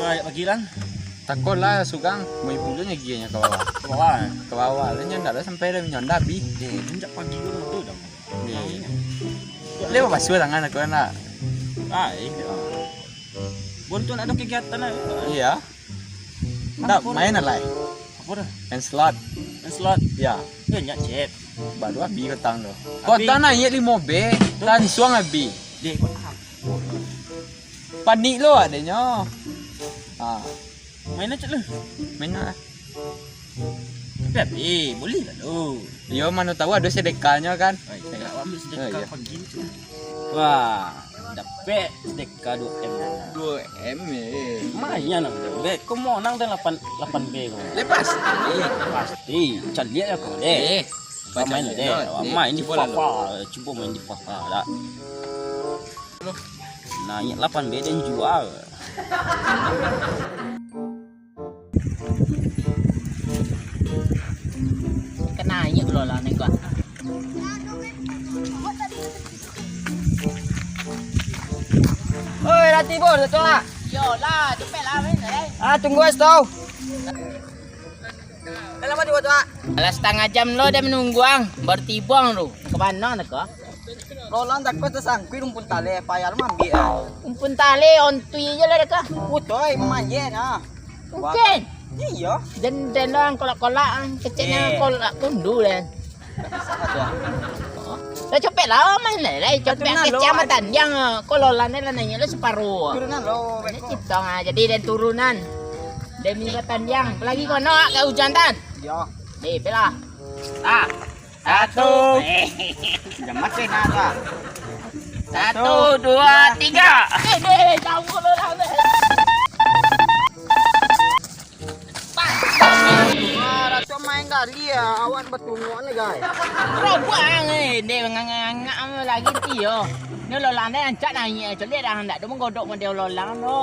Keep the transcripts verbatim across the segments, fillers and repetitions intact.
Ayo pagi lah. Takutlah sugang, mau puluh nyo gianya ka bawah. Ka bawah. Ka bawah lah, nyo ndak lah sampai dah, nyo ndak habis. Eh, sejak pagi tu dah. Eh. Dia basuh tangan aku nak. Ah, iya. Bon tu nak ada kegiatan lah. Iya. Ndak main lah. Apa dah? Main slot. Main slot. Ya. Banyak cep. Baru habis kotang tu. Habis. Kotang naik limo B, langsung habis. Dek, kotang. Panik lo adanya. Ha. Main lah, Cik, lu. Main lah. Tapi, habis, boleh lah lu. Yo, mana tahu ada sedekahnya kan. Ai, tak ambil sedekah pagi tu. Wah, dapat sedekah dua M. Dua M, eh. Lumayan lah. Dek, kau mau nang dah lapan, lapan B kau. Lepas. Pasti. Caliak lah kau, dek. Eh, main lah, dek. Main di Fafa. Cuba main di Fafa lah. Naik lapan B dan jual. Kena aja belola ni gua. Oi, dah tibo dah tu lah. Yo lah, cepet lah, main lah, eh. Ah, tunggu es tau. Dah lama tibo tu, ah. Alah, setengah jam lo dia menunggu ang. Baru tibo ang tu. Ke mana nak kau? Rolan takut tersangkut rumpun tali, payah lu ambil ah. Rumpun tali, ontui je lah deka. Utoi, manjek nah. Mungkin. Iyo. Den, den doang kolak-kolak, kecilnya kolak kundu den. Dah copek lah, main lah, lah. Copek kecil sama tandiang, kololan ni lah nanya lah separuh. Turunan lo, ini ciptong ah, jadi den turunan. Demi tandiang, apalagi kono ah, kayak hujan tan. Iyo. Deh, belah. Ah. Satu. Eh, jangan mati nak lah. Satu, dua, tiga. Eh, deh, jauh lo lah, deh. Wah, Ratu main kali ya, awak bertunggu ni, guys. Robang eh, deh, ngangak-ngangak lagi ti yo. Ni lolang deh, ancak naik, celiak dah, ndak tu menggodok model lolang tu.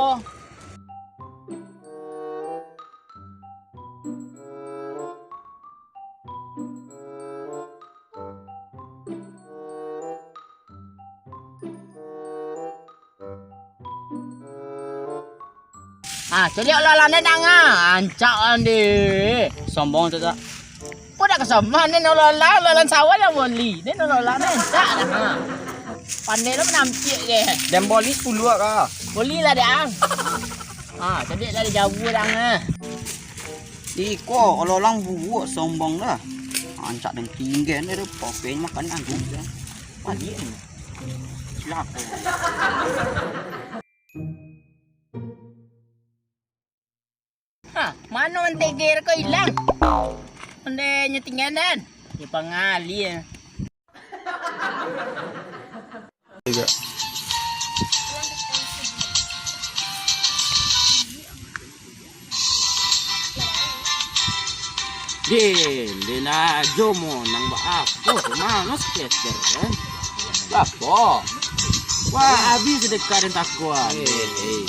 Ah, caliak lah, lah, nang, ah. Ancak, ande. Sombong tu, tak? Kok dak kesombong, ni nololan, nololan sawah lah boli. Ni nololan, ni ancak dah, ha. Pandai lo menampiak je. Dan boli sepuluh ka? Boli lah, dah. Ah, caliak dari jauh, dah, ah. Iko, ololang buruak sombong dah. Ancak dan tinggi ni dah, pakai makan anggur dah. Padi ni. Cilaka. Ha, mano manteger ko ilang? Onde nyo tinggalan. Yo pangali yo. Din, din ajo mo nang baapo tu, mano skater kan? Bapo? Wah, abih sadakah den takua. Eh, eh.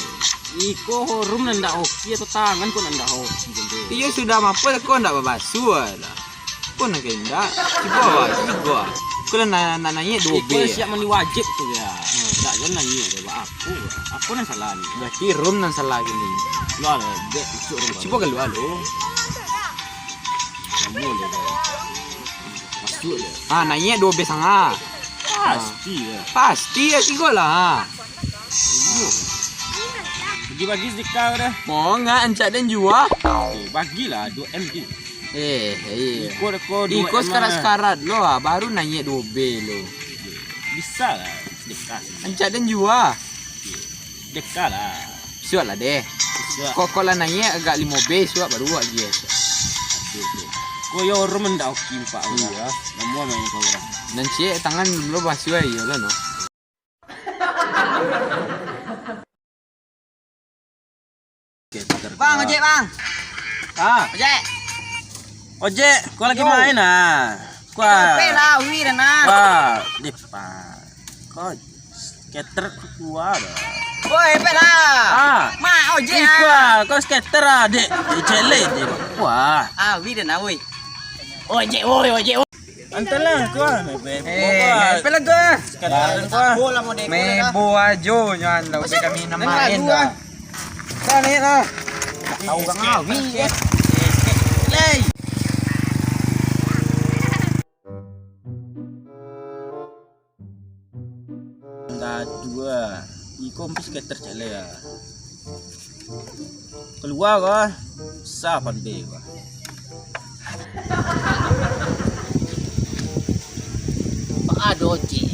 Iko harum nan ndak oke atau tangan ko nan ndak oke, kan, tu? Iyo sudah, mapo ko ndak babasuah lah. Ko nan ka indak? Cubo awak, cubo awak. Ko lah na-, nak naiak duo B. Iko siap mandi wajib tu yo. Hmm. Ndak jan naiak deh, buat apo? Apo nan salah ni? Berarti rum nan salah gini. Lah, lah, dek, masuk rum. Cubo kalua lu. Kamu deh, deh. Masuk deh. Ha, naiak duo B sanga. Pasti yo. Pasti yo, tigo lah. Iyo. Bagi-bagi sadakah dah. Mo ngak ancak den jua. Eh, bagilah duo M gin. Eh, eh. Iko deko duo M. Iko sakarat-sakarat lo ah, baru naiak duo B lo. Bisa lah, sadakah. Ancak den jua. Sadakah lah. Suak lah deh. Suak. Kok, kok lah naiak agak limo B, suak baru awak agiah. Oke, oke. Ko yo rum ndak oke, Pak. Iyo. Namuah main kau urang. Nan ciek tangan lo basuah iyo lo no. Bang, ojek, Bang. Ah. Ojek. Ojek, kau lagi main ah. Kau ah. Capek lah, Wi, dah nah. Wah, deh, Pak. Kau skater tua dah. Woi, epek lah. Ah. Mak, ojek ah. Kau skater ah, dek. Dek celek, dek. Wah. Ah, Wi, dah nah, woi. Ojek, woi, ojek, woi. Antarlah, kau ah. Eh, epek lah kau ah. Skater kau ah. Mebo ajo nyo anda, udah kami namain dah. Nah, naik lah. Tak tahu orang awik, eh. Lei. Dah dua. Iko mesti skater cek lei, ah. Kalua ko, sah pandai ko. Ado ojek.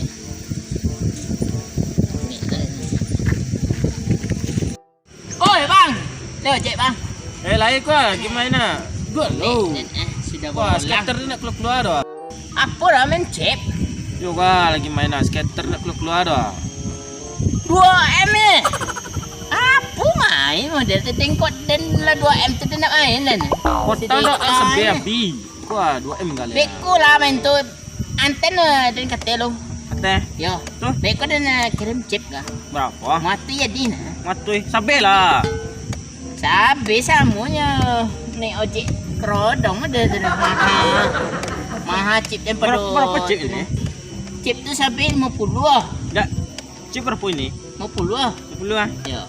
Oi, Bang. Lai ojek, Bang. Eh, lai ko, lagi main ah. Dua lo. Eh, eh, sudah. Wah, bolang. Skater tu nak keluar-keluar dah. Apo dah main chip? Yo, wah, lagi main ah. Skater nak keluar-keluar dah. Dua M eh. Apo main model tu, tengkok den lah dua M tu, den nak main lah ni. Kota nak sedih api. Wah, dua M kali. Beko lah main tu. Anten lah, den kate lo. Kate? Yo. Tu? Beko den, eh, kirim chip ka. Barapo? Mati jadi nah. Mati. Sabeh lah. Sabeh samonyo. Naik ojek kerodong ado tu maha. Maha chip den pado. Barapo, barapo chip ini? Chip tu sabeh limo puluah. Dak. Chip barapo ini? Limo puluah. Limo puluah ah? Yo.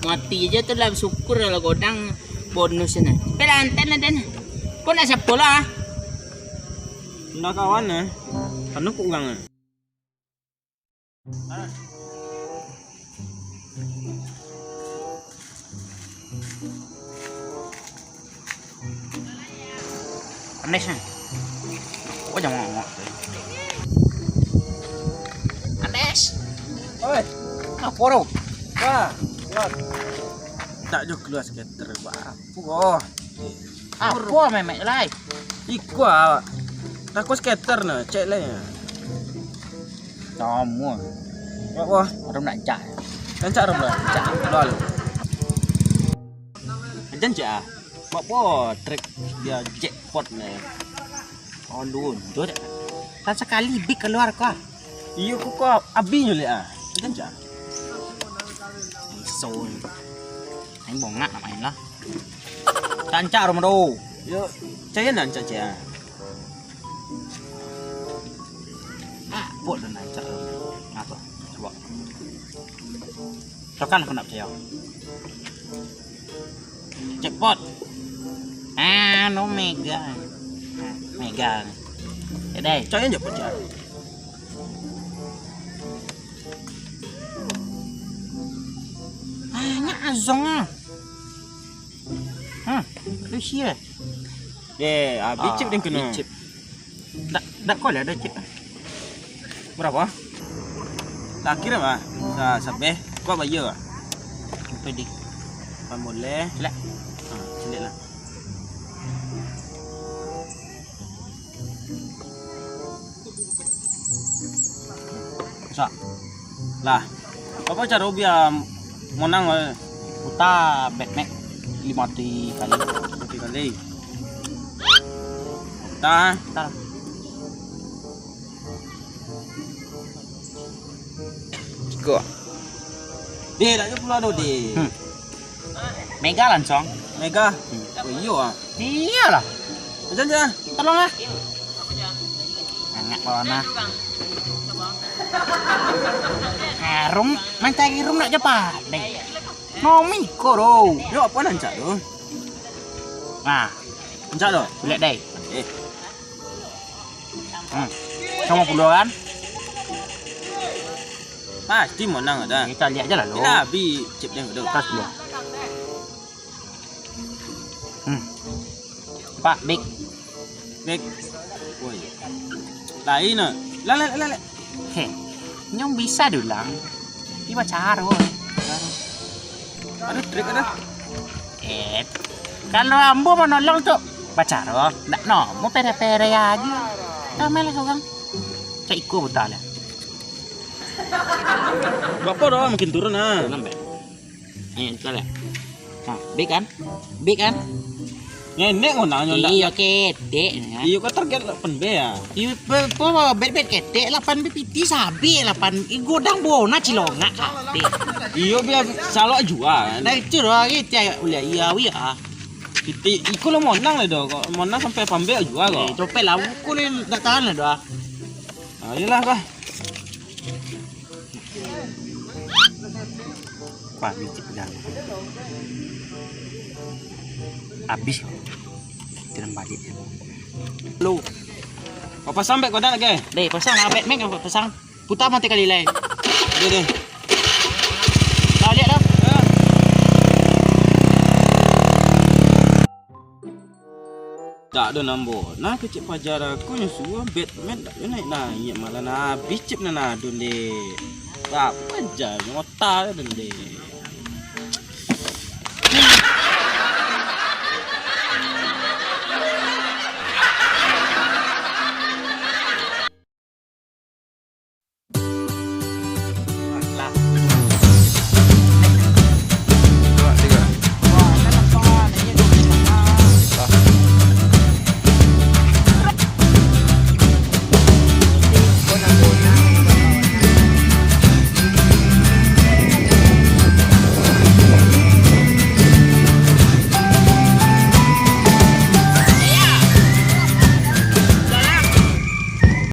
Mati aja tu lah, syukur lah godang bonus ni. Tapi lah anten lah den. Kau nak siapo lah? Ndak kawan eh. Anu kok urang eh. Andes ni. Kok jangan ngomong. Andes. Oi. Apo tu? Wah, wah. Tak jo keluar skater, wah. Apo? Apo memek lai? Iko ah. Tako skater nah, cek lai. Samo. Apo? Arum nak jak. Rancak arum lah. Jak. Lol. Ajan cek ah. Apo trek dia jackpot ni. Oh, luntur. Kan sakali big kaluar kah? Iyo, kok abih nyo lek ah. Ajan cek ah. Iso. Aing bongak nak main lah. Rancak arum tu. Yo, cek nan rancak cek ah. Ah, buat dan rancak arum. Ngapo? Cubo. Cokan aku nak picayo. Jackpot. Ah, no mega. Ah, mega. Ya deh. Coy, jackpot, coy. Banyak azong ah. Hmm, lu sia. Eh, ah, bicip Ah, den kena. Bicip. Dak, dak kau lah ado cek. Barapo? Terakhir apa? Sa-, sabeh. Kau bayar ah. Sampai di. Pan boleh. Cilak. Ha, cilak lah. Rusak. Lah. Apo caro bia monang, eh? Puta bet mek limo ti kali. Limo ti kali. Puta. Puta. Ciko. Deh, tak ada pula tu, deh. Hmm. Mega langsung. Mega. Hmm. Oh, iyo ah. Iyolah. Macam mana? Tolonglah. Angak lawan ah. Ah, rum, mancari rum nak cepat deh. Nomi ko do. Yo, apo nan cak tu? Nah, cak tu. Lihat deh. Eh. Hmm. Sama puluh kan? Pasti menang ada. Kita lihat aja lah lo. Kita habis chip dia tu. Pas dulu. Hmm. Pak, big. Big. Woi. Lain ah. Lah, lah, lah, lah. Heh. Nyong bisa dulang. Di bacaro. Ada trik ada. Eh. Kalau ambo mau nolong tu bacaro, ndak no, mau pere-pere aja. Ramai lah orang. Cak iko buta lah. Bapak dah makin turun ah. Turun, Bek. Eh, kita lihat. Nah, B kan? B kan? Ngenek kau nanya ndak. Iyo, ketek ni, kan? Iyo, kau target lapan B ya? Iyo, pe-, pe-, bet-bet ketek, lapan B piti sabi, lapan. Ih, godang bona cilongak kabeh. Iyo, biar salok jua, kan? Nah, itu doh, gitu ya, uliah iya, wi, ah. Piti, iko lo monang lah doh, kok monang sampai pambek jua kok. Eh, copet lah, buku ni tak tahan lah doh. Ah, iyalah kah. Pamik cik pegang. Habis. Tilang balik. Lo. Kau pasang bek kau dah lagi? Deh, pasang lah bek, Mek, kau pasang. Putar mati kali lai. Deh, deh. Dah lihat dah. Tak ado nambo. Nah, kecik pajar aku nyo suruah Batman tak ado naik-naik, malah nah habis cip nan ado, dek. Apa jar nyota tu, dek.